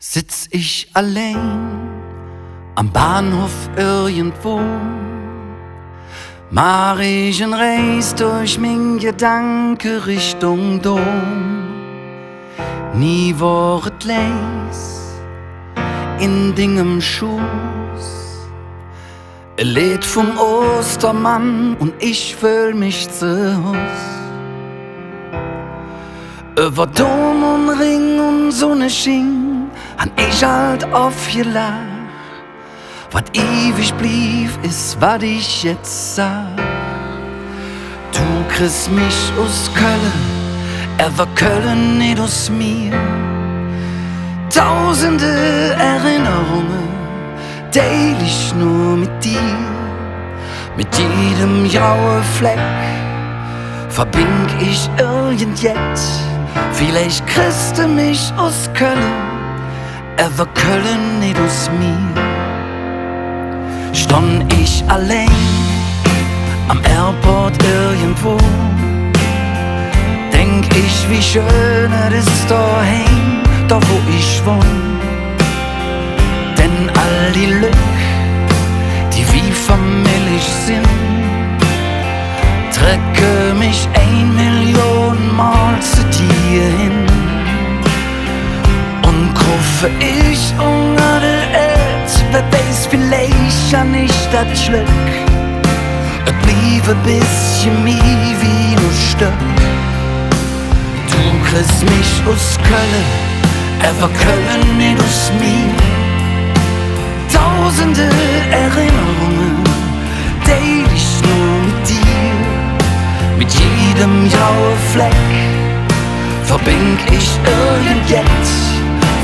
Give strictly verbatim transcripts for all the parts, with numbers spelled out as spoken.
Sitz ich allein am Bahnhoff irgendwo, maach ich en Reis durch ming Gedanke Richtung Dom. Nie wor et leis in dingem Schoß. E Leed vum Ostermann un ich föhl mich ze Hus. Üvver Dom un Ring un Sunneschien han ich ald off gelaach. Wat iwig bliev, es, wat ich jetz saach. Do kriss mich us Kölle, ävver Kölle nit us mir. Dausende Erinnerunge deil ich nor met dir. Met jedem graue Fleck verbing ich irgendjet. Villeich kriss de mich us Kölle, ävver Kölle nit us mir. Stonn ich allein am Airport irgendwo, denk ich, wie schön et es doheim, do wo ich wonn. Denn all die Lück, die wie famillich sin, trecke mich ein Million Mol zo dir hin. Un kruffe ich unger de Ääd, wä weiß, villeich han ich dat Glöck, et bliev e bessche mih wie nor Stöck. Do kriss mich us Kölle, ävver Kölle nit us mir. Dausende Erinnerunge deil ich nor met dir. Met jedem graue Fleck verbing ich irgendjet.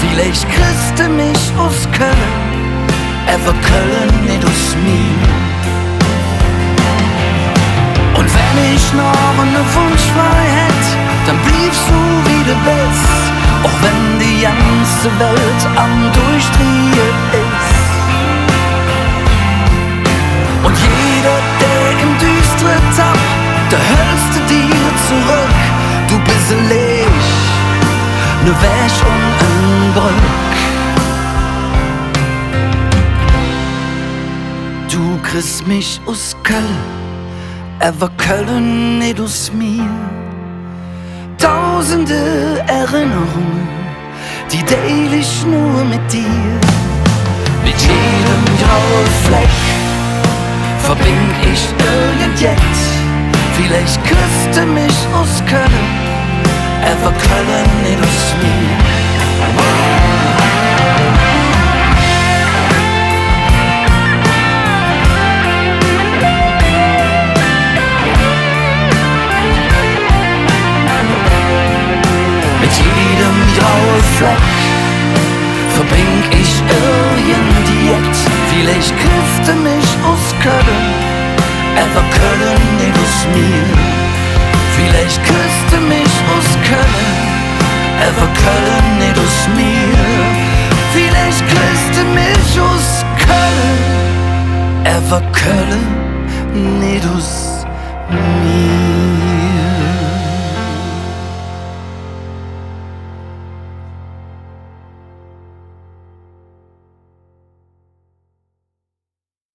Villeich kriss de mich us Kölle, ävver Kölle nit us mir. Un wann ich noch ene Wunsch frei hätt, dann blievs do, wie de bes, och wann die ganze Welt am Durchdriehe es. Un jeder, dä em Düstere tappt, dä hölls de dir zoröck. Do bes e Leech, ne Wäg un en Bröck. Do kriss mich us Kölle, ävver Kölle nit us mir. Dausende Erinnerunge, die deil ich nor met dir. Met jedem graue Fleck verbing ich irgendjet. Villeich kriss de mich us Kölle, ävver Kölle nit us mir. Met jedem graue Fleck verbing ich irgendjet. Villeich kriss de mich us Kölle, ävver Kölle nit us mir. Villeich kriss de mich us Kölle, ävver Kölle nit us mir. Villeich kriss de mich us Kölle, ävver Kölle nit us